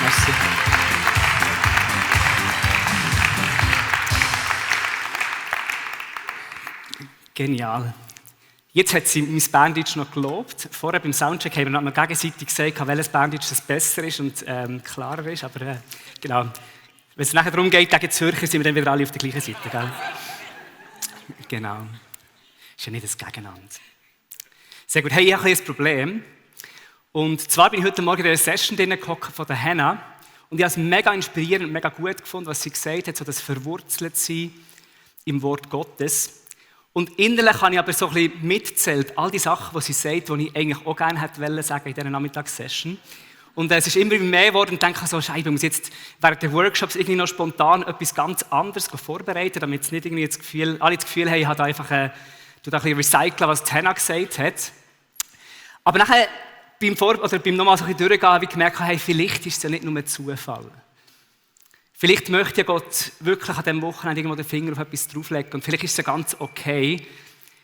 Merci. Genial. Jetzt hat sie mein Berndeutsch noch gelobt. Vorher beim Soundcheck haben wir noch gegenseitig gesagt, welches Berndeutsch das besser ist und klarer ist. Aber genau. Wenn es nachher darum geht, gegen Zürcher, sind wir dann wieder alle auf der gleichen Seite. Gell? Genau. Ist ja nicht das Gegeneinander. Sehr gut. Hey, ich habe ein Problem. Und zwar bin ich heute Morgen in einer Session gehockt von der Hannah. Und ich habe es mega inspirierend und mega gut gefunden, was sie gesagt hat, so das Verwurzelt-Sein im Wort Gottes. Und innerlich habe ich aber so ein bisschen mitzählt, all die Sachen, die sie sagt, die ich eigentlich auch gerne hätte sagen in dieser Nachmittagssession. Und es ist immer mehr geworden und denke so, Scheibe, ich muss jetzt während der Workshops irgendwie noch spontan etwas ganz anderes vorbereiten, damit es nicht irgendwie alle das Gefühl haben, ich habe da einfach ein bisschen recyceln, was die Hannah gesagt hat. Aber nachher, beim nochmal so ein bisschen durchgehen, habe ich gemerkt, hey, vielleicht ist es ja nicht nur ein Zufall. Vielleicht möchte ja Gott wirklich an diesem Wochenende irgendwo den Finger auf etwas drauflegen und vielleicht ist es ja ganz okay.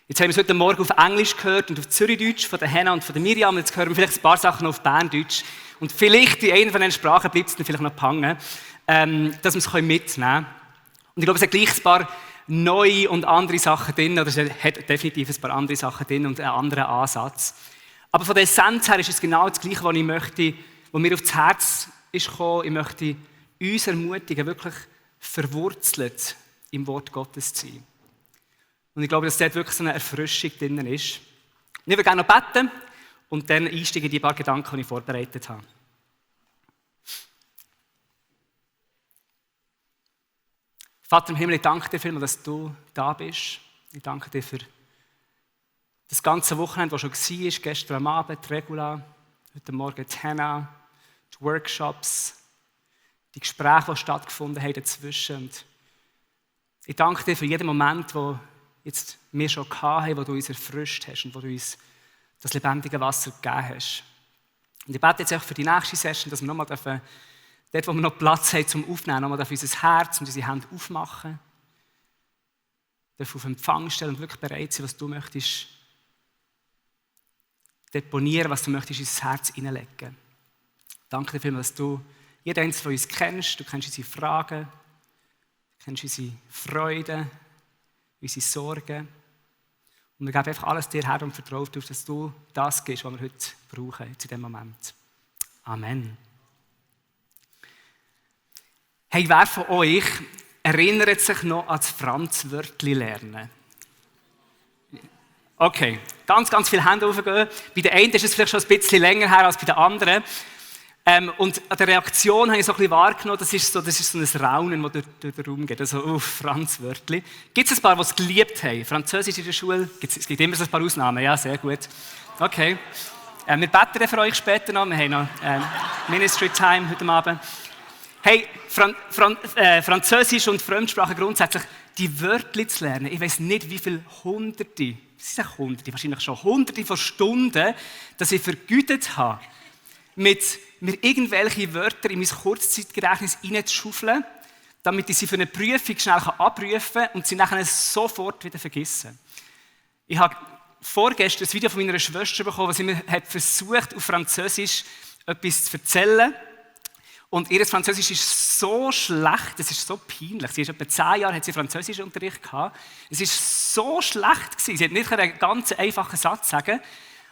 Jetzt haben wir es heute Morgen auf Englisch gehört und auf Zürichdeutsch von der Hannah und von der Miriam. Jetzt hören wir vielleicht ein paar Sachen noch auf Berndeutsch. Und vielleicht in einer von diesen Sprachen bleibt es dann vielleicht noch hängen, dass wir es mitnehmen können. Und ich glaube, es hat gleich ein paar neue und andere Sachen drin, oder es hat definitiv ein paar andere Sachen drin und einen anderen Ansatz. Aber von der Essenz her ist es genau das Gleiche, was ich möchte, was mir aufs Herz ist gekommen. Ich möchte uns ermutigen, wirklich verwurzelt im Wort Gottes zu sein. Und ich glaube, dass dort wirklich so eine Erfrischung drin ist. Und ich würde gerne noch beten und dann einsteigen in die paar Gedanken, die ich vorbereitet habe. Vater im Himmel, ich danke dir vielmals, dass du da bist. Ich danke dir für das ganze Wochenende, das schon war, gestern am Abend, die Regula, heute Morgen die Hannah, die Workshops, die Gespräche, die stattgefunden haben dazwischen. Und ich danke dir für jeden Moment, wo jetzt wir schon hatten, wo du uns erfrischt hast und wo du uns das lebendige Wasser gegeben hast. Und ich bete jetzt auch für die nächste Session, dass wir nochmal dürfen, dort, wo wir noch Platz haben zum Aufnehmen, nochmal unser Herz und unsere Hände aufmachen. Dürfen auf Empfang stellen und wirklich bereit sein, was du möchtest deponieren, was du möchtest in unser Herz hineinlegen. Danke dir vielmals, dass du jeden einzelnen von uns kennst. Du kennst unsere Fragen, du kennst unsere Freuden, unsere Sorgen. Und wir geben einfach alles dir her und vertrauen darauf, dass du das gibst, was wir heute brauchen, jetzt in diesem Moment. Amen. Hey, wer von euch erinnert sich noch an das Franz-Wörtli lernen? Okay, ganz viele Hände hochgehen. Bei den einen ist es vielleicht schon ein bisschen länger her als bei den anderen. Und an der Reaktion habe ich so ein bisschen wahrgenommen, das ist so ein Raunen, das durch den Raum geht. Also, Franz-Wörtli. Gibt es ein paar, die es geliebt haben? Französisch in der Schule? Es gibt immer so ein paar Ausnahmen. Ja, sehr gut. Okay. Wir beten für euch später noch. Wir haben noch Ministry Time heute Abend. Hey, Französisch und Fremdsprache grundsätzlich, die Wörter zu lernen. Ich weiss nicht, wie viele Hunderte, wahrscheinlich schon Hunderte von Stunden, dass ich vergütet habe, mit mir irgendwelche Wörter in mein Kurzzeitgedächtnis reinzuschaufeln, damit ich sie für eine Prüfung schnell abrufen kann und sie nachher sofort wieder vergessen. Ich habe vorgestern ein Video von meiner Schwester bekommen, wo sie mir versucht, auf Französisch etwas zu erzählen. Und ihr Französisch ist so schlecht, es ist so peinlich. Sie ist etwa 10 Jahre, hat sie Französischunterricht gehabt. Es ist so schlecht gewesen. Sie hat nicht einen ganz einfachen Satz sagen.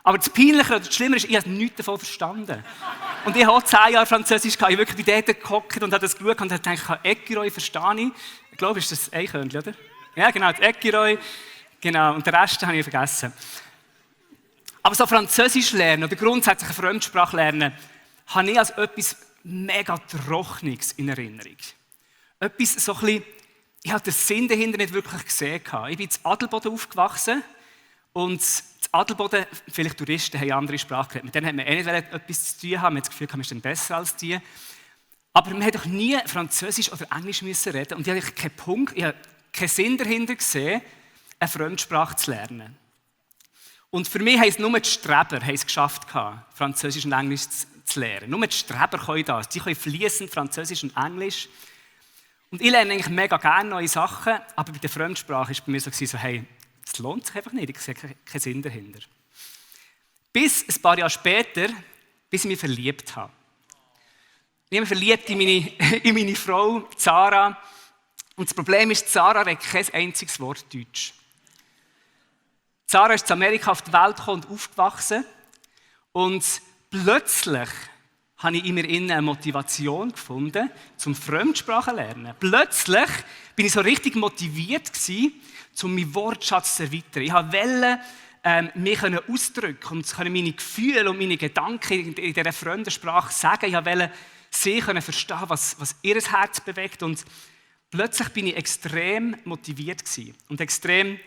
Aber das Peinliche oder das Schlimme ist, ich habe nichts davon verstanden. Und ich habe auch 10 Jahre Französisch gehabt. Ich habe wirklich bei dort gehockt und habe das geschaut und habe gedacht, Ecureuil verstehe ich. Ich glaube, ist das Eichhörnchen, oder? Ja, genau, das Ecureuil. Genau, und den Rest habe ich vergessen. Aber so Französisch lernen oder grundsätzlich eine Fremdsprache lernen, habe ich als etwas mega Trockenes in Erinnerung. Etwas so ein bisschen, ich habe den Sinn dahinter nicht wirklich gesehen. Ich bin in Adelboden aufgewachsen und in Adelboden, vielleicht Touristen haben andere Sprache geredet. Mit denen hat man nicht etwas zu tun haben. Man hat das Gefühl, man ist dann besser als die. Aber man hat doch nie Französisch oder Englisch müssen reden. Und ich habe keinen Sinn dahinter gesehen, eine Fremdsprache zu lernen. Und für mich haben es nur die Streber geschafft, Französisch und Englisch zu lernen. Nur die Streber können das. Die können fließend Französisch und Englisch. Und ich lerne eigentlich mega gerne neue Sachen, aber bei der Fremdsprache war es bei mir so, hey, das lohnt sich einfach nicht, ich sehe keinen Sinn dahinter. Bis ein paar Jahre später bis ich mich verliebt habe. Ich habe mich verliebt in meine Frau, Sarah. Und das Problem ist, Sarah redet kein einziges Wort Deutsch. Sarah ist in Amerika auf die Welt gekommen und aufgewachsen. Und plötzlich habe ich in mir eine Motivation gefunden, zum Fremdsprachen lernen. Plötzlich bin ich so richtig motiviert gewesen, um meinen Wortschatz zu erweitern. Ich wollte mich ausdrücken und meine Gefühle und meine Gedanken in dieser Fremdensprache sagen. Ich wollte sie verstehen, was ihr Herz bewegt. Und plötzlich bin ich extrem motiviert gewesen. Und extrem,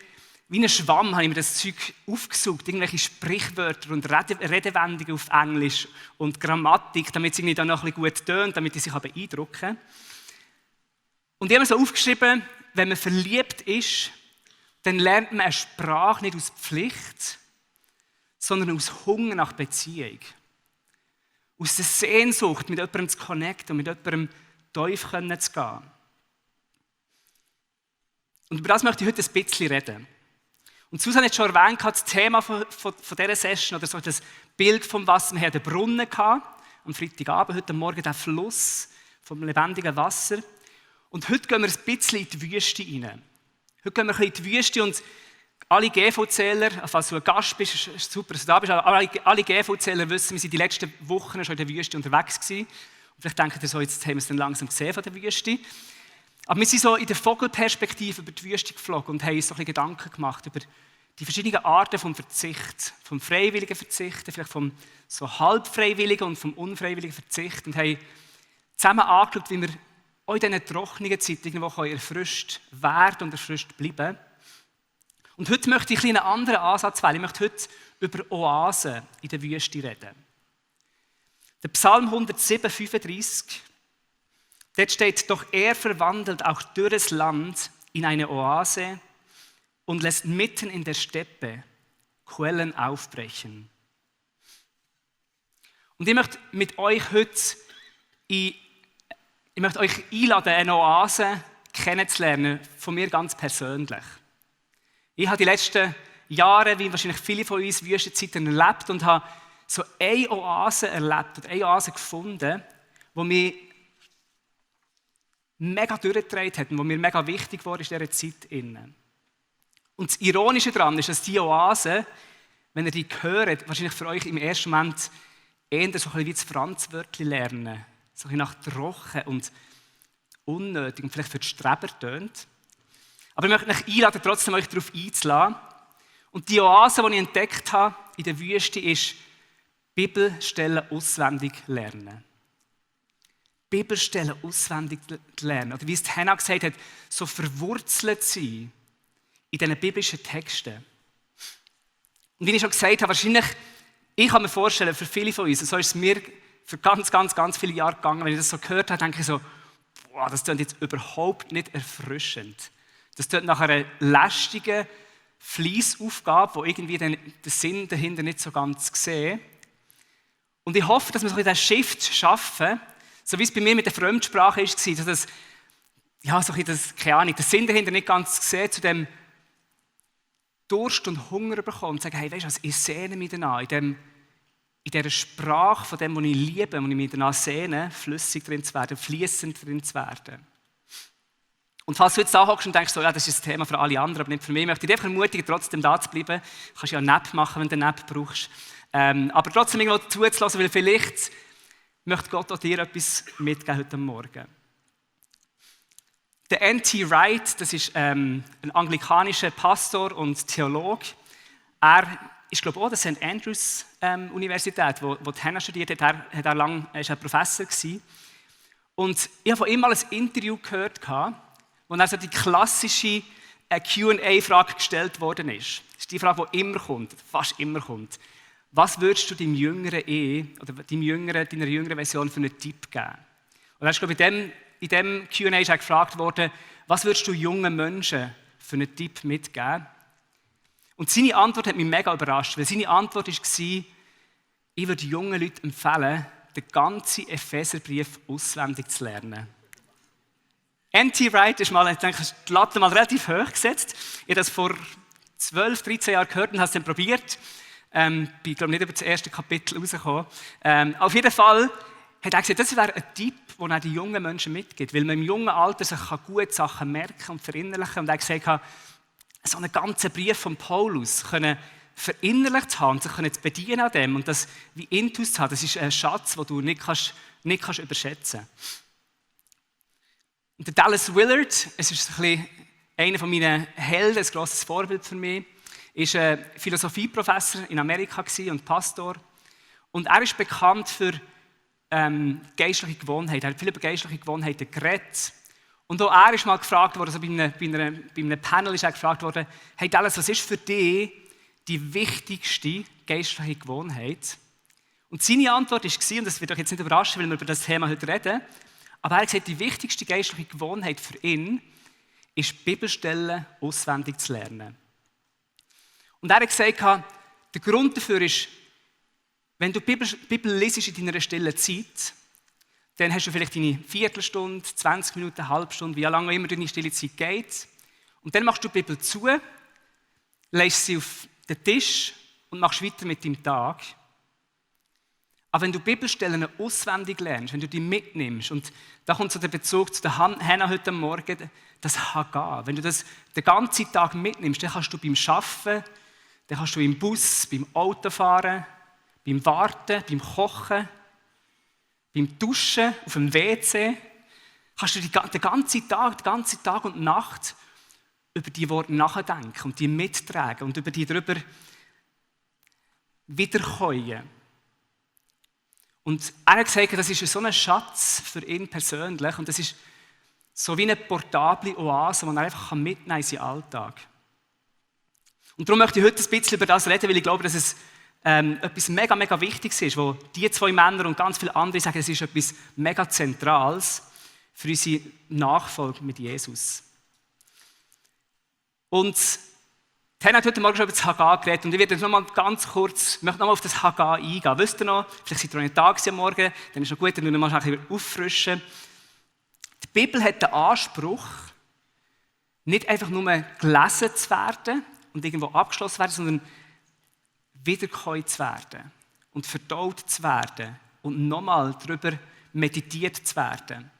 wie ein Schwamm, habe ich mir das Zeug aufgesucht. Irgendwelche Sprichwörter und Redewendungen auf Englisch und Grammatik, damit es irgendwie dann noch ein bisschen gut tönt, damit ich sie beeindrucken kann. Und ich habe mir so aufgeschrieben, wenn man verliebt ist, dann lernt man eine Sprache nicht aus Pflicht, sondern aus Hunger nach Beziehung. Aus der Sehnsucht, mit jemandem zu connecten und mit jemandem tief zu gehen. Und über das möchte ich heute ein bisschen reden. Und Susan hat schon erwähnt, das Thema von dieser Session, oder so das Bild vom Wasser. Wir hatten den Brunnen gehabt, am Freitagabend, heute Morgen der Fluss vom lebendigen Wasser. Und heute gehen wir ein bisschen in die Wüste rein. Heute gehen wir ein bisschen in die Wüste und alle GV-Zähler, falls du ein Gast bist, ist super, dass du da bist, aber alle GV-Zähler wissen, wir sind die letzten Wochen schon in der Wüste unterwegs gewesen. Und vielleicht denkt ihr so, jetzt haben wir es dann langsam gesehen von der Wüste. Aber wir sind so in der Vogelperspektive über die Wüste geflogen und haben uns so ein bisschen Gedanken gemacht über die verschiedenen Arten vom Verzicht, vom freiwilligen Verzichten, vielleicht vom so halbfreiwilligen und vom unfreiwilligen Verzicht und haben zusammen angeschaut, wie wir auch in diesen trockenen Zeiten irgendwo erfrischt werden und erfrischt bleiben. Und heute möchte ich einen anderen Ansatz wählen. Ich möchte heute über Oasen in der Wüste reden. Der Psalm 107, 35, dort steht, doch er verwandelt auch dürres Land in eine Oase und lässt mitten in der Steppe Quellen aufbrechen. Und ich möchte mit euch heute einladen, eine Oase kennenzulernen, von mir ganz persönlich. Ich habe die letzten Jahre, wie wahrscheinlich viele von uns, Wüstenzeiten erlebt und habe so eine Oase erlebt und eine Oase gefunden, die mich mega durchgetragen hat und die mir mega wichtig war in dieser Zeit. Und das Ironische daran ist, dass diese Oase, wenn ihr die hört, wahrscheinlich für euch im ersten Moment eher so ein bisschen wie das Franzwörtchen lernen. So ein bisschen nach trocken und unnötig und vielleicht für die Streber tönt. Aber ich möchte euch einladen, trotzdem euch darauf einzulassen. Und die Oase, die ich entdeckt habe in der Wüste, ist Bibelstellen auswendig lernen. Bibelstellen auswendig lernen. Oder wie es Hannah gesagt hat, so verwurzelt sein in diesen biblischen Texten. Und wie ich schon gesagt habe, wahrscheinlich, ich kann mir vorstellen, für viele von uns, so ist es mir für ganz, ganz, ganz viele Jahre gegangen, wenn ich das so gehört habe, denke ich so, boah, das klingt jetzt überhaupt nicht erfrischend. Das klingt nach einer lästigen Fleissaufgabe, wo irgendwie den Sinn dahinter nicht so ganz sehe. Und ich hoffe, dass wir so diesen Shift schaffen, so wie es bei mir mit der Fremdsprache war, dass das, ja, so das, keine Ahnung, den Sinn dahinter nicht ganz sehe, zu dem Durst und Hunger bekommen und sagen, hey, weißt du was, ich sehne mich danach, in dieser Sprache von dem, was ich liebe, wo ich mich danach sehne, flüssig drin zu werden, fließend drin zu werden. Und falls du jetzt da hockst und denkst, so, ja, das ist ein Thema für alle anderen, aber nicht für mich, möchte ich dich einfach ermutigen, trotzdem da zu bleiben. Du kannst ja einen Nap machen, wenn du einen Nap brauchst. Aber trotzdem irgendwo zuzulassen, weil vielleicht möchte Gott auch dir etwas mitgeben heute Morgen. Der N.T. Wright, das ist ein anglikanischer Pastor und Theologe. Er ist, glaube ich, auch der St. Andrews Universität, wo Hannah studiert hat. Er war ein Professor gewesen. Und ich habe von ihm mal ein Interview gehört, wo er so die klassische Q&A-Frage gestellt worden ist. Das ist die Frage, die immer kommt, fast immer kommt. Was würdest du deinem jüngeren oder deiner jüngeren Version für einen Tipp geben? Und er ist, glaube ich, in diesem Q&A ist er gefragt worden, was würdest du jungen Menschen für einen Tipp mitgeben? Und seine Antwort hat mich mega überrascht, weil seine Antwort war, ich würde jungen Leuten empfehlen, den ganzen Epheserbrief auswendig zu lernen. N.T. Wright ist mal, ich denke, die Latte mal relativ hoch gesetzt. Ich habe das vor 12, 13 Jahren gehört und habe es dann probiert. Bin, glaube nicht über das erste Kapitel rausgekommen. Auf jeden Fall hat er gesagt, das wäre ein Tipp, den er den jungen Menschen mitgibt, weil man im jungen Alter sich gute Sachen merken und verinnerlichen. Und er hat gesagt, so einen ganzen Brief von Paulus können verinnerlicht zu haben und sich zu bedienen an dem und das wie Intus zu haben, das ist ein Schatz, den du nicht kannst überschätzen. Und der Dallas Willard, es ist ein bisschen einer meiner Helden, ein grosses Vorbild für mich, ist ein Philosophieprofessor in Amerika und Pastor. Und er ist bekannt für geistliche Gewohnheiten. Er hat viel über geistliche Gewohnheiten geredet. Und auch er ist mal gefragt worden, also bei einem Panel ist er gefragt worden, hey Dallas, was ist für dich die wichtigste geistliche Gewohnheit? Und seine Antwort war, und das wird euch jetzt nicht überraschen, weil wir über das Thema heute reden, aber er hat gesagt, die wichtigste geistliche Gewohnheit für ihn ist, Bibelstellen auswendig zu lernen. Und er hat gesagt, der Grund dafür ist, wenn du die Bibel liest in deiner stillen Zeit, dann hast du vielleicht deine Viertelstunde, 20 Minuten, eine halbe Stunde, wie lange immer deine stille Zeit geht. Und dann machst du die Bibel zu, legst sie auf den Tisch und machst weiter mit deinem Tag. Aber wenn du Bibelstellen auswendig lernst, wenn du die mitnimmst, und da kommt so der Bezug zu der Hannah heute Morgen, das Hagah. Wenn du das den ganzen Tag mitnimmst, dann kannst du beim Arbeiten, dann kannst du im Bus, beim Autofahren, beim Warten, beim Kochen, beim Duschen, auf dem WC, kannst du den ganzen Tag und Nacht über die Worte nachdenken und die mittragen und über die darüber wiederkäuen. Und er hat gesagt, das ist so ein Schatz für ihn persönlich und das ist so wie eine portable Oase, die er einfach mitnehmen in seinen Alltag. Und darum möchte ich heute ein bisschen über das reden, weil ich glaube, dass es etwas mega, mega Wichtiges ist, wo die zwei Männer und ganz viele andere sagen, es ist etwas mega Zentrales für unsere Nachfolge mit Jesus. Und Tana hat heute Morgen schon über das Hagah geredet und ich werde noch mal ganz kurz, möchte noch mal auf das Hagah eingehen. Wisst ihr noch, vielleicht seid ihr noch nicht da am Morgen, dann ist es noch gut, wenn wir noch mal ein bisschen auffrischen. Die Bibel hat den Anspruch, nicht einfach nur gelesen zu werden und irgendwo abgeschlossen zu werden, sondern wiederkäut zu werden und verdaut zu werden und nochmal darüber meditiert zu werden.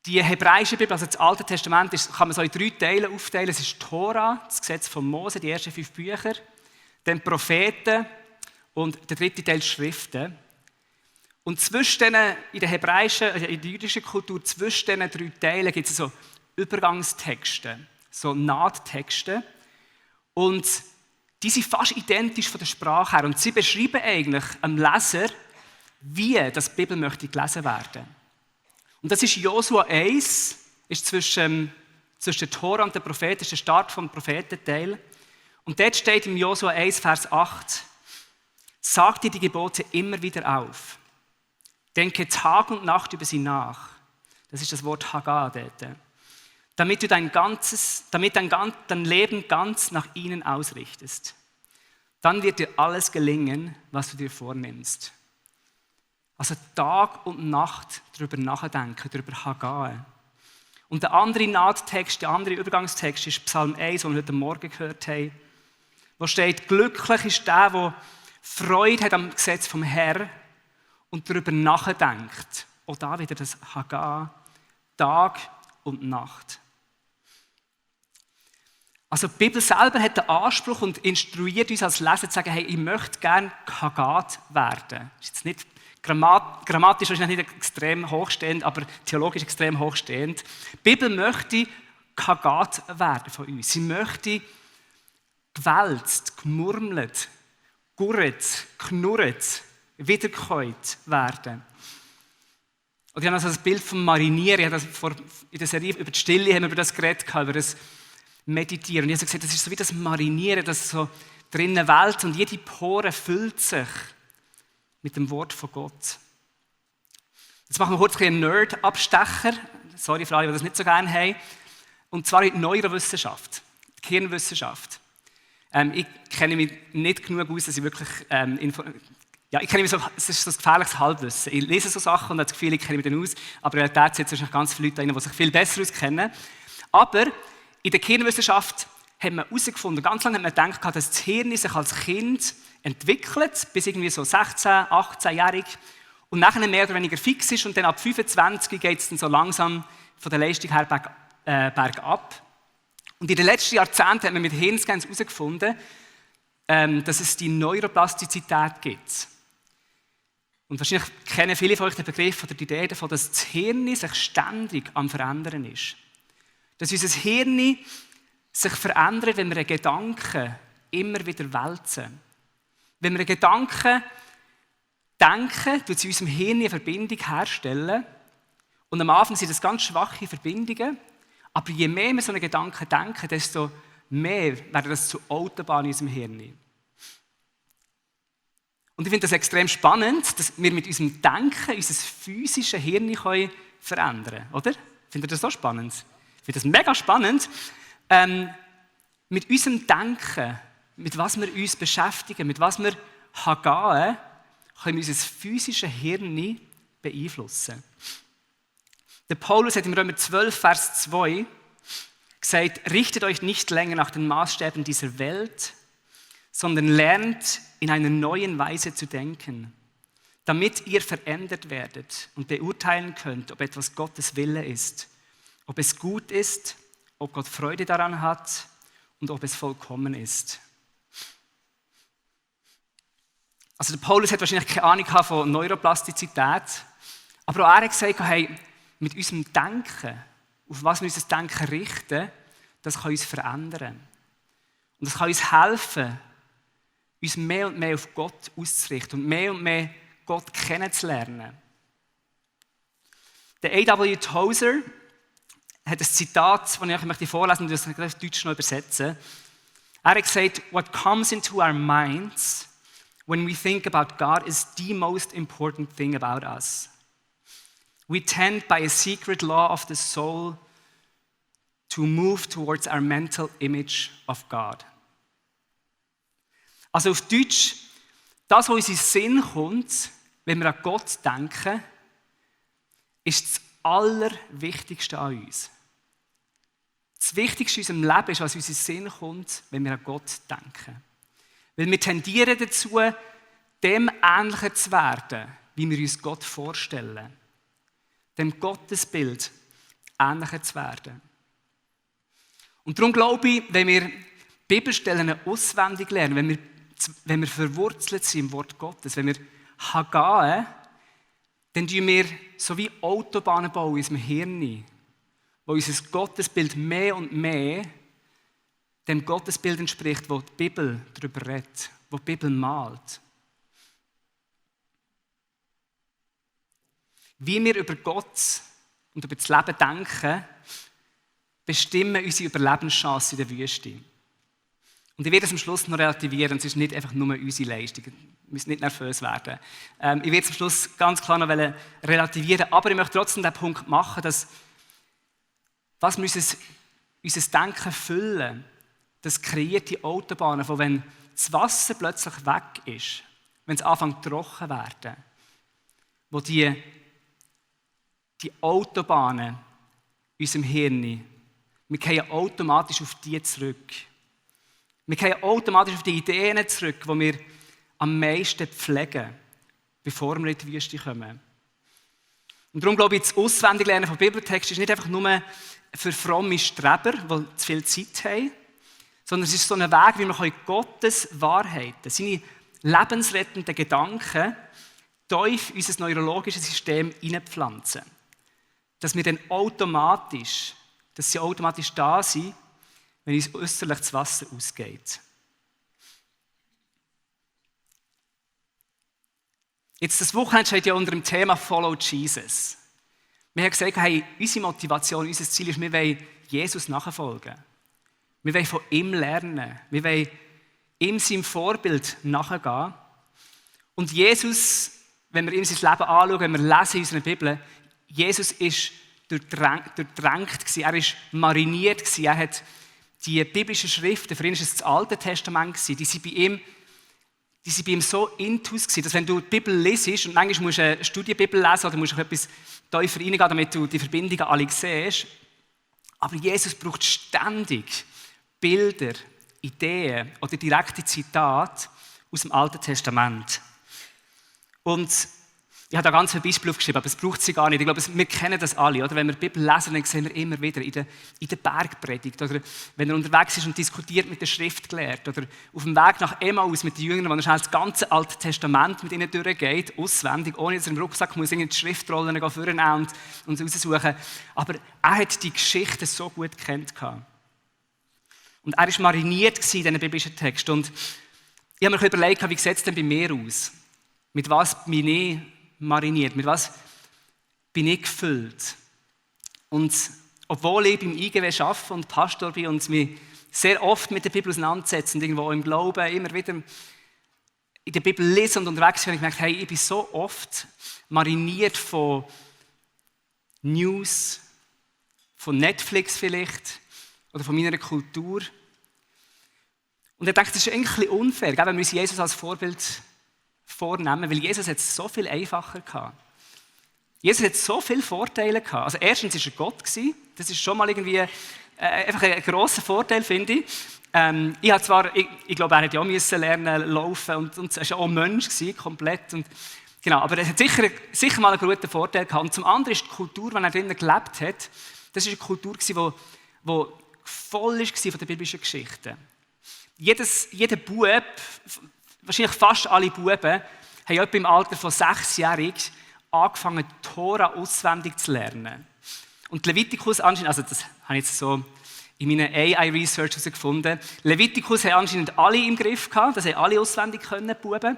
Die hebräische Bibel, also das Alte Testament, kann man so in 3 Teile aufteilen. Es ist die Tora, das Gesetz von Mose, die ersten 5 Bücher, dann Propheten und der 3. Teil Schriften. Und zwischen denen, in der hebräischen, in der jüdischen Kultur, zwischen diesen 3 Teilen gibt es so Übergangstexte, so Nahttexte. Und die sind fast identisch von der Sprache her. Und sie beschreiben eigentlich dem Leser, wie das die Bibel möchte gelesen werden. Und das ist Josua 1, ist zwischen der Tora und den Propheten, ist der Start vom Prophetenteil. Und dort steht im Josua 1, Vers 8, sag dir die Gebote immer wieder auf. Denke Tag und Nacht über sie nach. Das ist das Wort Hagah dort. Damit du dein Leben ganz nach ihnen ausrichtest. Dann wird dir alles gelingen, was du dir vornimmst. Also Tag und Nacht darüber nachdenken, darüber Hagah. Und der andere Nahttext, der andere Übergangstext ist Psalm 1, den wir heute Morgen gehört haben, wo steht, glücklich ist der, der Freude hat am Gesetz vom Herrn und darüber nachdenkt. Auch da wieder das Hagah, Tag und Nacht. Also die Bibel selber hat den Anspruch und instruiert uns als Leser zu sagen, hey, ich möchte gerne Haggat werden. Das ist jetzt nicht grammatisch wahrscheinlich nicht extrem hochstehend, aber theologisch extrem hochstehend. Die Bibel möchte Haggat werden von uns. Sie möchte gewälzt, gemurmelt, gurret, knurret, wiederkäut werden. Und ich habe also das Bild vom Marinieren, in der Serie über die Stille haben wir über das geredet, über das Meditieren. Und ich habe gesagt, das ist so wie das Marinieren, das so drinnen wälzt und jede Pore füllt sich mit dem Wort von Gott. Jetzt machen wir kurz einen Nerd-Abstecher. Sorry für alle, die das nicht so gerne haben. Und zwar in die Neurowissenschaft, die Hirnwissenschaft. Ich kenne mich nicht genug aus, dass ich wirklich ich kenne mich so, es ist so ein gefährliches Halbwissen. Ich lese so Sachen und habe das Gefühl, ich kenne mich dann aus, aber in Realität sind es wahrscheinlich ganz viele Leute da, die sich viel besser auskennen. Aber in der Hirnwissenschaft hat man herausgefunden, ganz lange hat man gedacht, dass das Hirn sich als Kind entwickelt, bis irgendwie so 16, 18-jährig und nachher mehr oder weniger fix ist und dann ab 25 geht es dann so langsam von der Leistung her bergab. Und in den letzten Jahrzehnten hat man mit Hirnscans herausgefunden, dass es die Neuroplastizität gibt. Und wahrscheinlich kennen viele von euch den Begriff oder die Idee davon, dass das Hirn sich ständig am Verändern ist. Dass unser Hirn sich verändert, wenn wir einen Gedanken immer wieder wälzen. Wenn wir einen Gedanken denken, tut sie in unserem Hirn eine Verbindung herstellen. Und am Anfang sind das ganz schwache Verbindungen. Aber je mehr wir so einen Gedanken denken, desto mehr werden das zu Autobahnen in unserem Hirn. Und ich finde das extrem spannend, dass wir mit unserem Denken unser physisches Hirn verändern können. Oder? Findet ihr das so spannend? Ich finde das mega spannend. Mit unserem Denken, mit was wir uns beschäftigen, mit was wir gehen, können wir unser physisches Hirn beeinflussen. Der Paulus hat im Römer 12, Vers 2 gesagt, richtet euch nicht länger nach den Maßstäben dieser Welt, sondern lernt in einer neuen Weise zu denken, damit ihr verändert werdet und beurteilen könnt, ob etwas Gottes Wille ist, ob es gut ist, ob Gott Freude daran hat und ob es vollkommen ist. Also der Paulus hat wahrscheinlich keine Ahnung von Neuroplastizität, aber auch er hat gesagt, hey, mit unserem Denken, auf was wir unser Denken richten, das kann uns verändern. Und das kann uns helfen, uns mehr und mehr auf Gott auszurichten und mehr Gott kennenzulernen. Der A.W. Tozer hat ein Zitat, das ich euch vorlesen möchte und das auf Deutsch noch übersetzen. Er hat gesagt, what comes into our minds when we think about God is the most important thing about us. We tend by a secret law of the soul to move towards our mental image of God. Also auf Deutsch, das, was in unseren Sinn kommt, wenn wir an Gott denken, ist das Allerwichtigste an uns. Das Wichtigste in unserem Leben ist, was in unseren Sinn kommt, wenn wir an Gott denken. Weil wir tendieren dazu, dem ähnlicher zu werden, wie wir uns Gott vorstellen. Dem Gottesbild ähnlicher zu werden. Und darum glaube ich, wenn wir Bibelstellen auswendig lernen, wenn wir verwurzelt sind im Wort Gottes, wenn wir gehen, dann bauen wir so wie Autobahnen in unserem Hirn, wo unser Gottesbild mehr und mehr dem Gottesbild entspricht, wo die Bibel darüber redet, wo die Bibel malt. Wie wir über Gott und über das Leben denken, bestimmen unsere Überlebenschance in der Wüste. Und ich werde es am Schluss noch relativieren, es ist nicht einfach nur unsere Leistung. Wir müssen nicht nervös werden. Ich werde es am Schluss ganz klar noch relativieren, aber ich möchte trotzdem den Punkt machen, dass was wir unser Denken füllen, das kreiert die Autobahnen, von wenn das Wasser plötzlich weg ist, wenn es anfängt trocken zu werden, wo die Autobahnen in unserem Hirn, wir gehen automatisch auf die zurück. Wir gehen automatisch auf die Ideen zurück, die wir am meisten pflegen, bevor wir in die Wüste kommen. Und darum glaube ich, das Auswendiglernen von Bibeltexten ist nicht einfach nur für fromme Streber, die zu viel Zeit haben, sondern es ist so ein Weg, wie wir Gottes Wahrheiten, seine lebensrettenden Gedanken, tief in unser neurologisches System hineinpflanzen. Dass sie automatisch da sind, wenn uns äußerlich das Wasser ausgeht. Jetzt, das Wochenende steht ja unter dem Thema Follow Jesus. Wir haben gesagt, hey, unsere Motivation, unser Ziel ist, wir wollen Jesus nachfolgen. Wir wollen von ihm lernen. Wir wollen ihm seinem Vorbild nachgehen. Und Jesus, wenn wir ihm sein Leben anschauen, wenn wir lesen in unserer Bibel, Jesus war durchdrängt, er war mariniert, er hat die biblischen Schriften, für ihn war es das Alte Testament, die sind bei ihm so intus, dass wenn du die Bibel liest, und manchmal musst du eine Studienbibel lesen oder musst du etwas tiefer reingehen, damit du die Verbindungen alle siehst, aber Jesus braucht ständig Bilder, Ideen oder direkte Zitate aus dem Alten Testament. Und ich habe da ganz viele Beispiele aufgeschrieben, aber es braucht sie gar nicht. Ich glaube, wir kennen das alle. Oder? Wenn wir die Bibel lesen, dann sehen wir immer wieder in der Bergpredigt. Oder wenn er unterwegs ist und diskutiert mit der Schriftgelehrten. Oder auf dem Weg nach Emmaus mit den Jüngern, wo er schnell das ganze Alte Testament mit ihnen durchgeht, auswendig, ohne dass er im Rucksack muss die Schriftrollen vornehmen und raussuchen. Aber er hat die Geschichte so gut gekannt. Und er war mariniert in diesen biblischen Text. Und ich habe mir überlegt, wie sieht es denn bei mir aus? Mit was bin ich mariniert? Mit was bin ich gefüllt? Und obwohl ich beim IGW arbeite und Pastor bin und mich sehr oft mit der Bibel auseinandersetze und irgendwo im Glauben immer wieder in der Bibel lese und unterwegs bin, habe ich gemerkt, hey, ich bin so oft mariniert von News, von Netflix vielleicht oder von meiner Kultur. Und ich dachte, das ist eigentlich ein bisschen unfair, wenn wir uns Jesus als Vorbild vornehmen, weil Jesus hat es so viel einfacher gehabt. Jesus hat so viele Vorteile gehabt. Also erstens war er Gott gewesen. Das ist schon mal irgendwie einfach ein grosser Vorteil, finde ich. Ich glaube, er hat ja auch müssen lernen laufen und er war auch Mensch gewesen, komplett. Und, genau, aber er hat sicher mal einen guten Vorteil gehabt. Und zum anderen ist die Kultur, in der er drinnen gelebt hat, das war eine Kultur, die voll war von den biblischen Geschichten. Jeder Bub, wahrscheinlich fast alle Buben, haben etwa im Alter von 6-jährig angefangen, die Tora auswendig zu lernen. Und Levitikus anscheinend, also das habe ich jetzt so in meiner AI-Research herausgefunden, Levitikus haben anscheinend alle im Griff gehabt, das haben alle auswendig können, die Buben.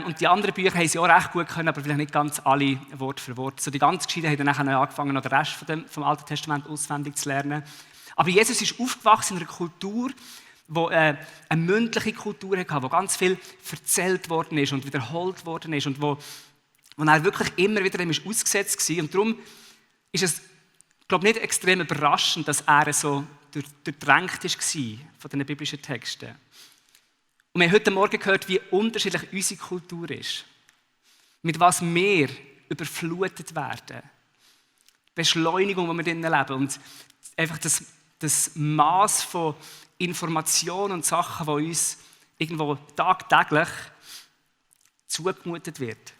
Und die anderen Bücher haben sie auch recht gut können, aber vielleicht nicht ganz alle Wort für Wort. So die ganz Gescheiten haben dann nachher angefangen, noch den Rest vom Alten Testament auswendig zu lernen. Aber Jesus ist aufgewachsen in einer Kultur, wo eine mündliche Kultur hatte, wo ganz viel erzählt worden ist und wiederholt worden ist und wo er wirklich immer wieder ausgesetzt war. Und darum ist es, glaube ich, nicht extrem überraschend, dass er so durchdrängt war von diesen biblischen Texten. Und wir haben heute Morgen gehört, wie unterschiedlich unsere Kultur ist. Mit was wir überflutet werden. Die Beschleunigung, die wir drinnen leben. Und einfach das Maß von Informationen und Sachen, die uns irgendwo tagtäglich zugemutet wird.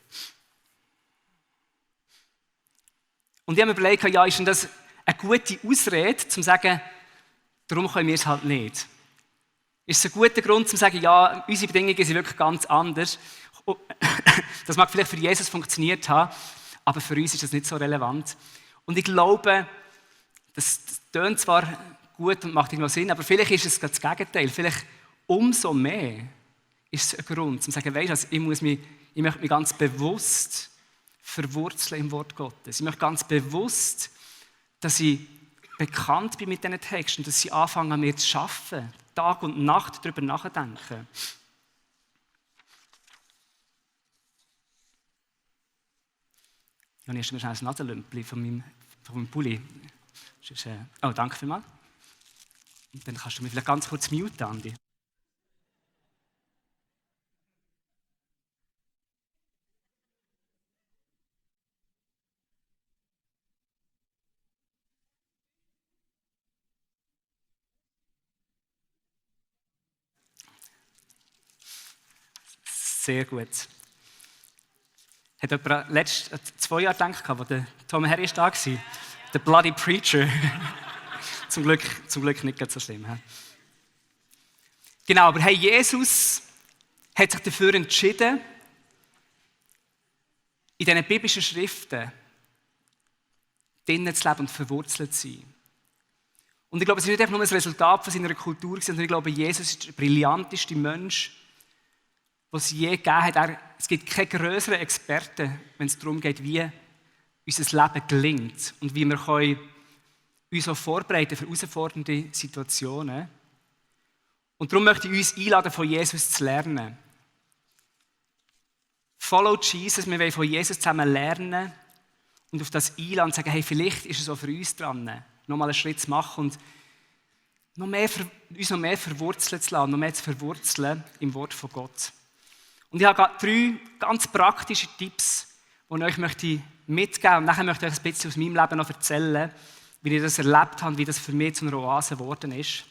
Und ich habe mir überlegt, ja, ist denn das eine gute Ausrede, um zu sagen, darum können wir es halt nicht? Ist es ein guter Grund, um zu sagen, ja, unsere Bedingungen sind wirklich ganz anders? Das mag vielleicht für Jesus funktioniert haben, aber für uns ist das nicht so relevant. Und ich glaube, das tönt zwar gut und macht irgendwo Sinn, aber vielleicht ist es das Gegenteil. Vielleicht umso mehr ist es ein Grund, um zu sagen, weisst du, ich möchte mich ganz bewusst verwurzeln im Wort Gottes. Ich möchte ganz bewusst, dass ich bekannt bin mit diesen Texten, dass sie anfangen, an mir zu arbeiten, Tag und Nacht darüber nachdenken. Ja, ich habe mir schnell ein Nadelümpli von meinem Pulli. Oh, danke vielmals. Und dann kannst du mich vielleicht ganz kurz muten, Andi. Sehr gut. Hat jemand 2 Jahre gedacht, als der Tom Harry da war? Der Bloody Preacher. Zum Glück nicht so schlimm. He? Genau, aber hey, Jesus hat sich dafür entschieden, in diesen biblischen Schriften drinnen zu leben und verwurzelt zu sein. Und ich glaube, es ist nicht einfach nur ein Resultat von seiner Kultur, sondern ich glaube, Jesus ist der brillanteste Mensch, was es je gegeben hat. Es gibt keinen grösseren Experten, wenn es darum geht, wie unser Leben gelingt und wie wir uns auch vorbereiten für herausfordernde Situationen. Und darum möchte ich uns einladen, von Jesus zu lernen. Follow Jesus, wir wollen von Jesus zusammen lernen und auf das einladen und sagen, hey, vielleicht ist es auch für uns dran, nochmal einen Schritt zu machen und uns noch mehr verwurzeln zu lassen, noch mehr zu verwurzeln im Wort von Gott. Und ich habe 3 ganz praktische Tipps, die ich euch mitgeben möchte. Und nachher möchte ich euch ein bisschen aus meinem Leben noch erzählen, wie ich das erlebt habe, wie das für mich zu einer Oase geworden ist.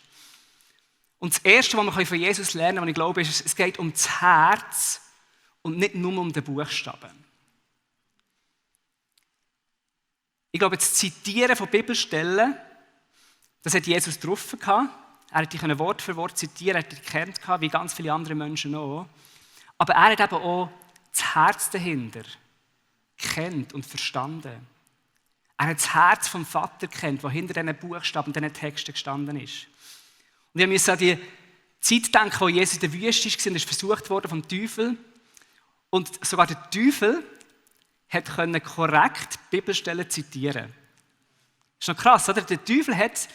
Und das Erste, was wir von Jesus lernen können, was ich glaube, ist, es geht um das Herz und nicht nur um den Buchstaben. Ich glaube, das Zitieren von Bibelstellen, das hat Jesus drauf gehabt. Er hat die Wort für Wort zitieren, er hat die gekannt, wie ganz viele andere Menschen auch. Aber er hat eben auch das Herz dahinter kennt und verstanden. Er hat das Herz vom Vater kennt, das hinter diesen Buchstaben und diesen Texten gestanden ist. Und wir müssen an die Zeit denken, wo Jesus in der Wüste war und ist versucht worden vom Teufel. Und sogar der Teufel konnte korrekt Bibelstellen zitieren. Das ist noch krass, oder? Der Teufel hat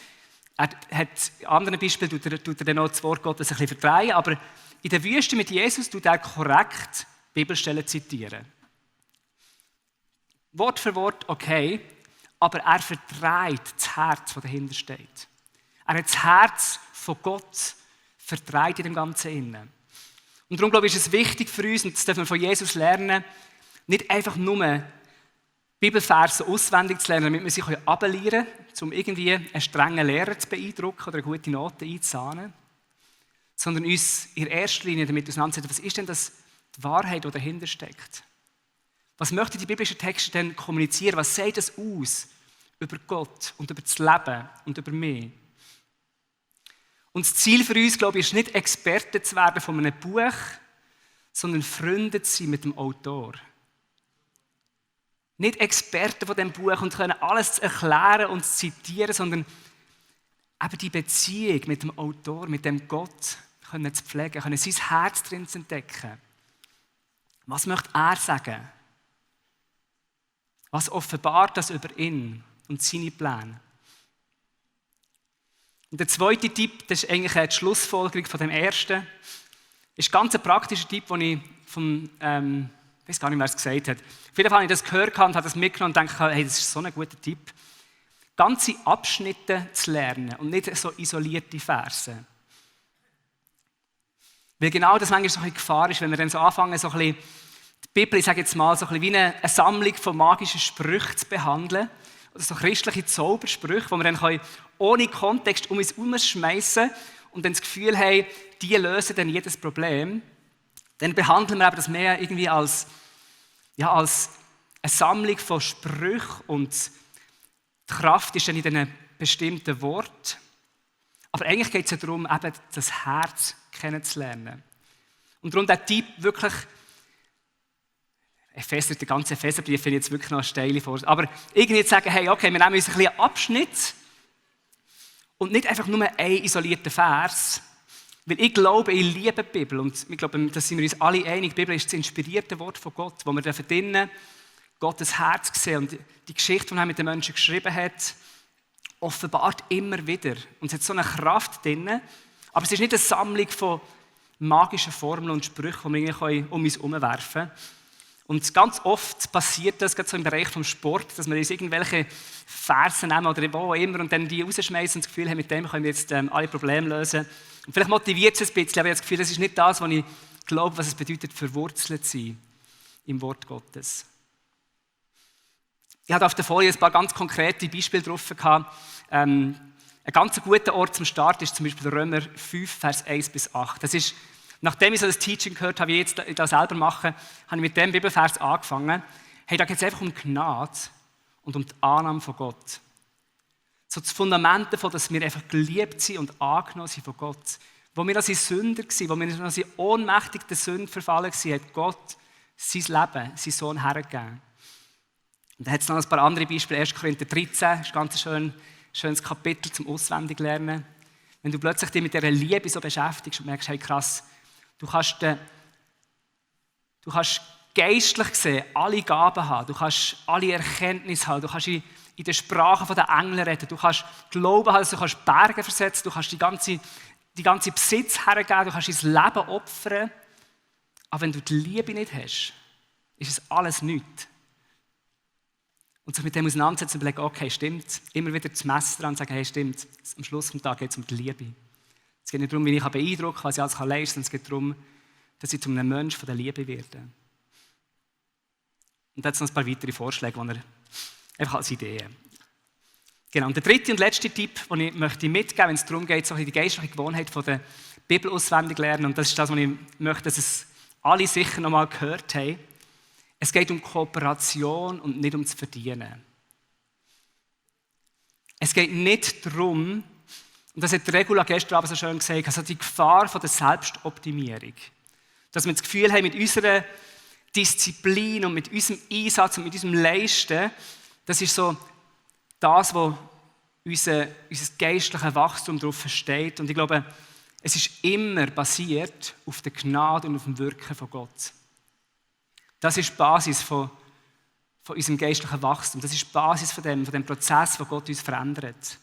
in anderen Beispielen tut er dann noch das Wort Gottes ein bisschen verdrehen, aber in der Wüste mit Jesus tut er korrekt Bibelstellen zitieren. Wort für Wort okay, aber er verdreht das Herz, das dahinter steht. Er hat das Herz von Gott verdreht in dem Ganzen innen. Und darum glaube ich, ist es wichtig für uns, und das dürfen wir von Jesus lernen, nicht einfach nur Bibelverse auswendig zu lernen, damit wir sie abellieren können, um irgendwie einen strengen Lehrer zu beeindrucken oder eine gute Note einzusahnen, sondern uns in erster Linie damit auseinandersetzen, was ist denn das, die Wahrheit, die dahinter steckt. Was möchten die biblischen Texte denn kommunizieren? Was sagt das aus über Gott und über das Leben und über mich? Und das Ziel für uns, glaube ich, ist nicht Experte zu werden von einem Buch, sondern Freunde zu sein mit dem Autor. Nicht Experten von diesem Buch und können alles erklären und zitieren, sondern eben die Beziehung mit dem Autor, mit dem Gott können zu pflegen, können sein Herz drin zu entdecken. Was möchte er sagen? Was offenbart das über ihn und seine Pläne? Und der zweite Tipp, das ist eigentlich die Schlussfolgerung von dem ersten, ist ganz ein praktischer Tipp, den ich von, ich weiß gar nicht, wer es gesagt hat. Auf jeden Fall habe ich das gehört und habe das mitgenommen und gedacht, hey, das ist so ein guter Tipp. Ganze Abschnitte zu lernen und nicht so isolierte Verse. Weil genau das manchmal so ein bisschen Gefahr ist, wenn wir dann so anfangen, so ein bisschen die Bibel, ich sage jetzt mal, so ein bisschen wie eine Sammlung von magischen Sprüchen zu behandeln. Oder so christliche Zaubersprüche, die wir dann ohne Kontext um uns herumschmeißen und dann das Gefühl haben, die lösen dann jedes Problem. Dann behandeln wir das mehr irgendwie als eine Sammlung von Sprüchen und die Kraft ist dann in diesen bestimmten Worten. Aber eigentlich geht es ja darum, eben das Herz kennenzulernen. Und darum der Tipp wirklich, der ganze Epheserbrief finde ich jetzt wirklich noch eine steile Vorsicht. Aber irgendwie zu sagen, hey, okay, wir nehmen uns ein bisschen Abschnitt und nicht einfach nur einen isolierten Vers. Weil ich glaube, ich liebe die Bibel und ich glaube, da sind wir uns alle einig, die Bibel ist das inspirierte Wort von Gott, wo wir drinnen Gottes Herz sehen und die Geschichte, die er mit den Menschen geschrieben hat, offenbart immer wieder. Und es hat so eine Kraft drin, aber es ist nicht eine Sammlung von magischen Formeln und Sprüchen, die wir um uns herumwerfen können. Und ganz oft passiert das, gerade so im Bereich des Sport, dass wir uns irgendwelche Versen nehmen oder wo auch immer und dann die rausschmeißen und das Gefühl haben, mit dem können wir jetzt alle Probleme lösen. Und vielleicht motiviert es ein bisschen, aber ich habe das Gefühl, das ist nicht das, was ich glaube, was es bedeutet, verwurzelt zu sein im Wort Gottes. Ich hatte auf der Folie ein paar ganz konkrete Beispiele drauf gehabt. Ein ganz guter Ort zum Start ist zum Beispiel Römer 5, Vers 1-8. Das ist, nachdem ich so das Teaching gehört habe, wie ich jetzt das selber mache, habe ich mit dem Bibelvers angefangen. Hey, da geht es einfach um Gnade und um die Annahme von Gott. So das Fundament davon, dass wir einfach geliebt sind und angenommen sind von Gott. Wo wir als Sünder waren, wo wir als ohnmächtig der Sünde verfallen waren, hat Gott sein Leben, seinen Sohn hergegeben. Und dann hat es noch ein paar andere Beispiele. 1. Korinther 13 ist ein ganz schönes Kapitel zum Auswendiglernen. Wenn du plötzlich dich mit dieser Liebe so beschäftigst und merkst, hey krass, du kannst geistlich gesehen alle Gaben haben, du kannst alle Erkenntnisse haben, du kannst in der Sprache der Engel reden, du kannst Glauben haben, du kannst Berge versetzen, du kannst die ganze Besitz hergeben, du kannst dein Leben opfern. Aber wenn du die Liebe nicht hast, ist es alles nichts. Und sich mit dem auseinandersetzen und überlegen, okay, stimmt. Immer wieder das Messer dran und sagen, hey, stimmt. Am Schluss des Tages geht es um die Liebe. Es geht nicht darum, wie ich beeindrucken kann, was ich alles leisten kann, sondern es geht darum, dass ich zu einem Menschen von der Liebe werde. Und da hat es noch ein paar weitere Vorschläge, die er einfach als Ideen. Genau, und der dritte und letzte Tipp, den ich möchte mitgeben, wenn es darum geht, so die geistliche Gewohnheit von der Bibel auswendig lernen, und das ist das, was ich möchte, dass es alle sicher noch mal gehört haben. Es geht um Kooperation und nicht ums Verdienen. Es geht nicht darum, und das hat Regula gestern Abend so schön gesagt, also die Gefahr von der Selbstoptimierung. Dass wir das Gefühl haben, mit unserer Disziplin und mit unserem Einsatz und mit unserem Leisten, das ist so das, was unser geistliches Wachstum darauf versteht. Und ich glaube, es ist immer basiert auf der Gnade und auf dem Wirken von Gott. Das ist die Basis von unserem geistlichen Wachstum. Das ist die Basis von dem Prozess, wo Gott uns verändert.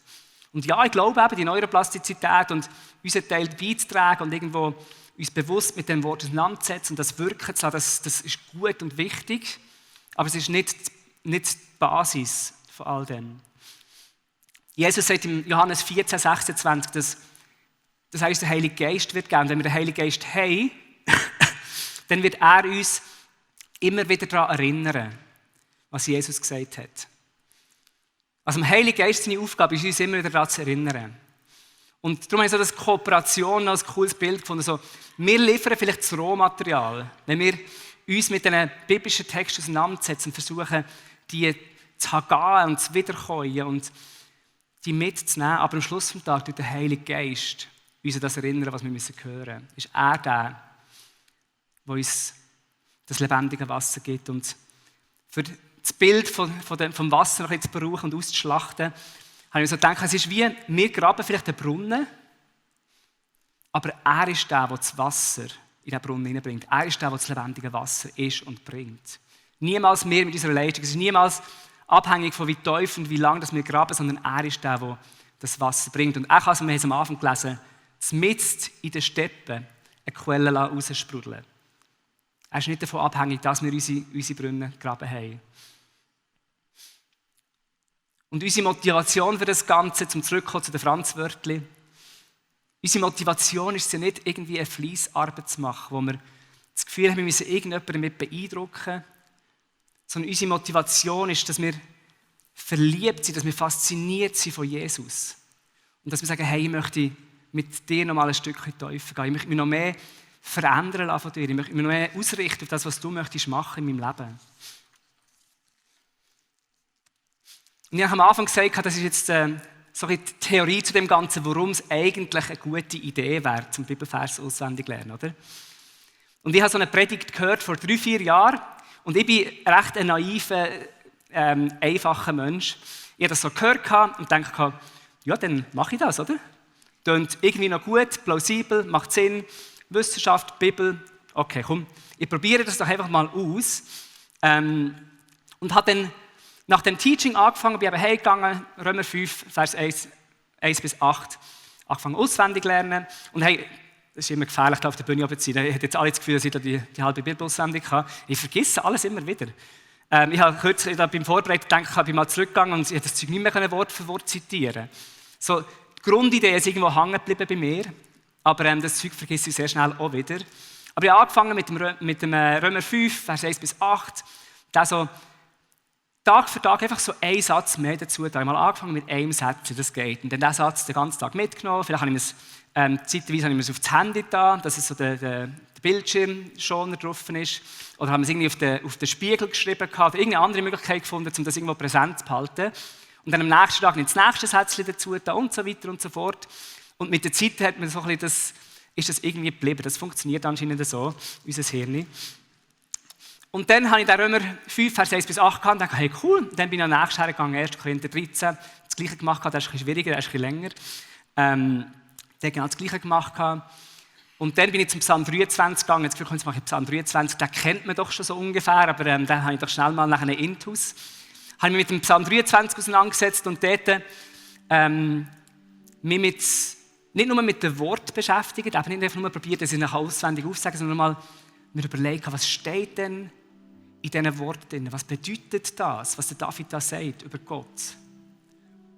Und ja, ich glaube eben, die Neuroplastizität und unseren Teil beizutragen und irgendwo uns bewusst mit dem Wort auseinanderzusetzen und das wirken zu lassen, das ist gut und wichtig, aber es ist nicht die Basis von all dem. Jesus sagt in Johannes 14, 26, dass uns der Heilige Geist wird geben. Und wenn wir den Heiligen Geist haben, dann wird er uns immer wieder daran erinnern, was Jesus gesagt hat. Also dem Heiligen Geist seine Aufgabe ist, uns immer wieder daran zu erinnern. Und darum habe ich so das Kooperation als cooles Bild gefunden. So, wir liefern vielleicht das Rohmaterial, wenn wir uns mit diesen biblischen Texten auseinandersetzen und versuchen, die zu hagen und zu wiederkäuen und die mitzunehmen. Aber am Schluss des Tages tut der Heilige Geist uns das erinnern, was wir hören müssen. Ist er der uns das lebendige Wasser gibt. Und für das Bild vom Wasser noch zu brauchen und auszuschlachten, habe ich so gedacht, es ist wie, wir graben vielleicht einen Brunnen, aber er ist der das Wasser in den Brunnen hineinbringt. Er ist der das lebendige Wasser ist und bringt. Niemals mehr mit unserer Leistung. Es ist niemals abhängig von wie tief und wie lang wir graben, sondern er ist der das Wasser bringt. Und auch, also wir haben es am Anfang gelesen, mitten in den Steppen eine Quelle raussprudeln. Er ist nicht davon abhängig, dass wir unsere Brunnen gegraben haben. Und unsere Motivation für das Ganze, zum Zurückkommen zu den Franz-Wörtli, unsere Motivation ist es ja nicht, irgendwie eine Fleissarbeit zu machen, wo wir das Gefühl haben, wir müssen irgendjemanden damit beeindrucken, sondern unsere Motivation ist, dass wir verliebt sind, dass wir fasziniert sind von Jesus. Und dass wir sagen, hey, ich möchte mit dir noch mal ein Stückchen tiefer gehen. Ich möchte mich noch mehr verändern lassen von dir. Ich möchte mich noch mehr ausrichten auf das, was du möchtest machen in meinem Leben. Und ich habe am Anfang gesagt, das ist jetzt so die Theorie zu dem Ganzen, warum es eigentlich eine gute Idee wäre, zum Bibelvers auswendig lernen, oder? Und ich habe so eine Predigt gehört vor 3-4 Jahren und ich bin recht ein naiver, einfacher Mensch. Ich habe das so gehört und dachte, ja, dann mache ich das, oder? Klingt irgendwie noch gut, plausibel, macht Sinn, Wissenschaft, Bibel. Okay, komm, ich probiere das doch einfach mal aus. Und habe dann nach dem Teaching angefangen, bin eben heimgegangen, Römer 5, Vers 1 bis 8, angefangen auswendig lernen. Und hey, das ist immer gefährlich, auf der Bühne oben zu sein. Ich habe jetzt alle das Gefühl, dass ich die halbe Bibel auswendig habe. Ich vergesse alles immer wieder. Ich habe kürzlich beim Vorbereiten gedacht, ich bin mal zurückgegangen und ich habe das Zeug nicht mehr Wort für Wort zitieren. So, die Grundidee ist irgendwo hängen geblieben bei mir, aber das Zeug vergesse ich sehr schnell auch wieder. Aber ich habe angefangen mit dem Römer 5, Vers 1 bis 8, da so Tag für Tag einfach so einen Satz mehr dazu. Da habe ich mal angefangen mit einem Satz, das geht. Und dann diesen Satz den ganzen Tag mitgenommen. Vielleicht habe ich zeitweise habe ich mir aufs Handy da, dass es so der Bildschirmschoner drauf ist. Oder haben wir es irgendwie auf den Spiegel geschrieben gehabt, oder irgendeine andere Möglichkeit gefunden, um das irgendwo präsent zu behalten. Und dann am nächsten Tag das nächste Sätzchen dazu da und so weiter und so fort. Und mit der Zeit hat man so ein bisschen ist das irgendwie geblieben. Das funktioniert anscheinend so, unser Hirn. Und dann habe ich den Römer 5, Vers 1 bis 8 gehabt und dachte, hey cool. Und dann bin ich am nächsten hergegangen, 1. Korinther 13, das Gleiche gemacht, das ist ein bisschen schwieriger, das ist ein bisschen länger. Dann genau das Gleiche gemacht. Und dann bin ich zum Psalm 23 gegangen. Jetzt kommt ich Psalm 23, den kennt man doch schon so ungefähr, aber den habe ich doch schnell mal nach einem Intus. Habe mich mit dem Psalm 23 auseinandergesetzt und dort mich nicht nur mit dem Wort beschäftigt, aber nicht einfach nur probiert, dass ich nach auswendig aufsage, sondern mal mir überlegen, was steht denn in diesen Worten, was bedeutet das, was der David da sagt über Gott